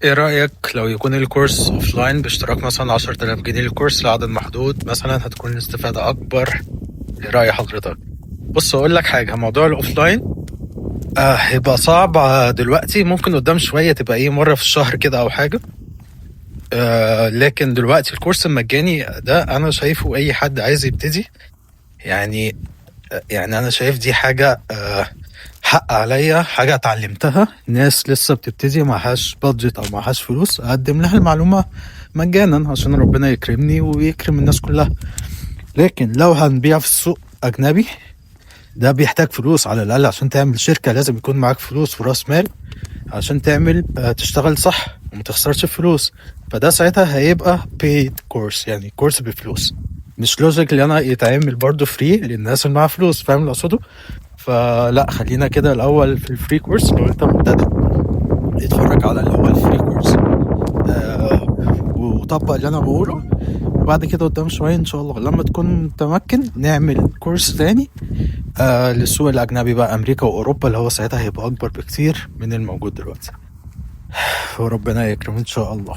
ايه رأيك لو يكون الكورس offline باشتراك مثلا 10000 جنيه للكورس لعدد محدود مثلا، هتكون الاستفادة اكبر؟ ايه رأي حضرتك؟ بص اقول لك حاجة، موضوع ال offline هيبقى صعب دلوقتي، ممكن قدام شوية تبقى ايه مرة في الشهر كده او حاجة. لكن دلوقتي الكورس المجاني ده انا شايفه اي حد عايز يبتدي، يعني انا شايف دي حاجة حق عليا، حاجة اتعلمتها، ناس لسه بتبتدي معهاش budget او معهاش فلوس، اقدم لها المعلومة مجانا عشان ربنا يكرمني ويكرم الناس كلها. لكن لو هنبيع في السوق اجنبي، ده بيحتاج فلوس على الاقل عشان تعمل شركة لازم يكون معاك فلوس وراس مال عشان تعمل تشتغل صح وما تخسرش فلوس. فده ساعتها هيبقى paid course، يعني كورس بفلوس. مش logic اللي انا يتعمل برضو free للناس اللي معاها فلوس، فاهم اللي اقصده؟ فلا، خلينا كده الاول في ال free course. لو انت مبتدئ اتفرج على الاول free course وطبق اللي انا بقوله، وبعد كده قدام شوية ان شاء الله لما تكون متمكن نعمل كورس تاني للسوق الاجنبي بقى، امريكا واوروبا، اللي هو ساعتها هيبقى اكبر بكتير من الموجود دلوقتي، وربنا يكرم ان شاء الله.